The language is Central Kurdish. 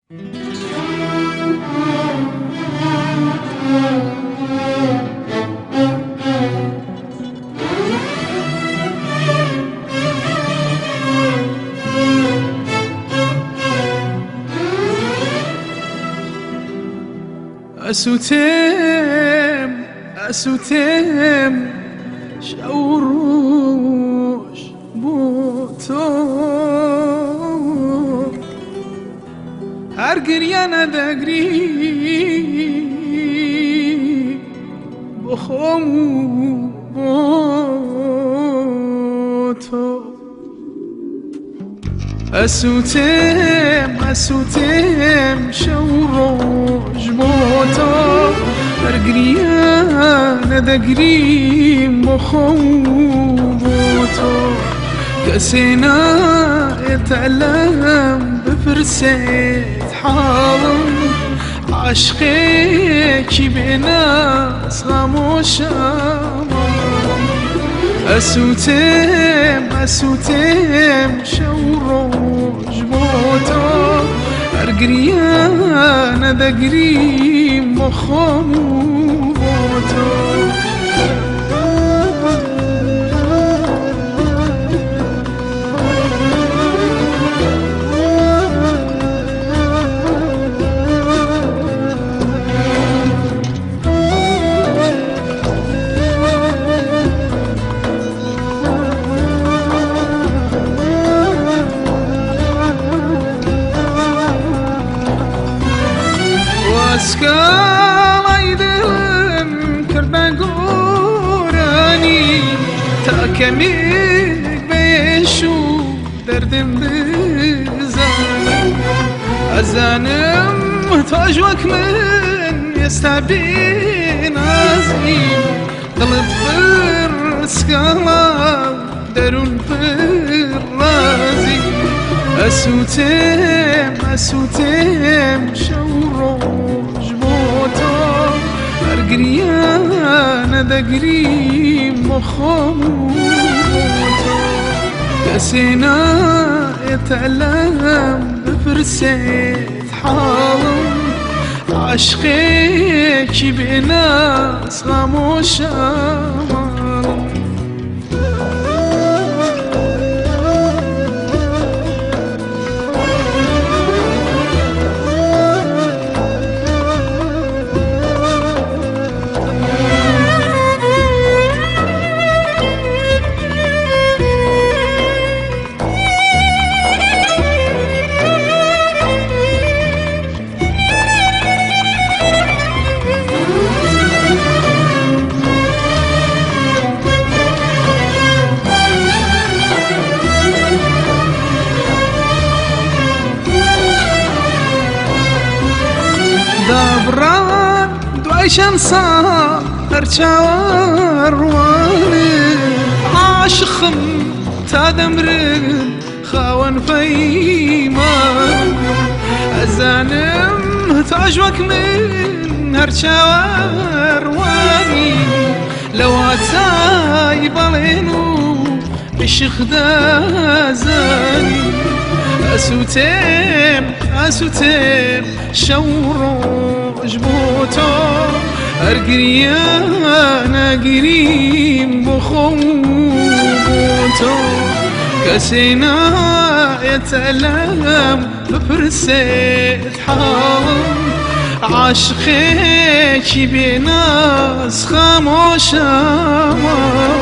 ئەسوتێم ئەسوتێم شەو ڕۆژ بۆ تۆ هەر گریانە دەگری بۆ خۆم و بۆ تۆ ئەسوتێم ئەسوتێم شەو ڕۆژ بۆ تۆ هەر گریانە دەگریم بۆ خۆم و بۆ تۆ کەسێ نایەتە لام بپرسێت حاڵم عاشقێکی بێناز خامۆشە ئەسوتێم ئەسوتێم شەو ڕۆژ بۆ تۆ هەر گریانە دەگریم بۆ خۆم و بۆ تۆ. واسکاڵای دڵم کرد بە گۆرانی تا کەمێک بێش و دەردم بزانی ئەزانم تاژ وەک من ئێستا بێنازی دڵت پڕ سکاڵا دەروون پڕ ڕازی ئەسوتێم ئەسوتێم شەو ڕۆژ بۆ تۆ هەر گریانە دەگریم بۆ خۆم و بۆ تۆ کەسێ نایەتە لام بپرسێت حاڵم عاشقێکی بێناز خامۆشە ماڵم. دابڕان دوای چەند ساڵ هەر چاوەڕوانێ عاشقم تا دەمرم خاوەن پەیمان ئەزانم تاژ وەک من هەر چاوەڕوانی لە واتای بەڵێن و عشق دەزانی ئەسوتێم ئەسوتێم شەو ڕۆژ بۆ تۆ هەر گریانە گریم بۆ خۆم بۆ تۆ کەسێ نایەتە لام بپرسێت حاڵم عاشقێکی بێناز خامۆشە ماڵم.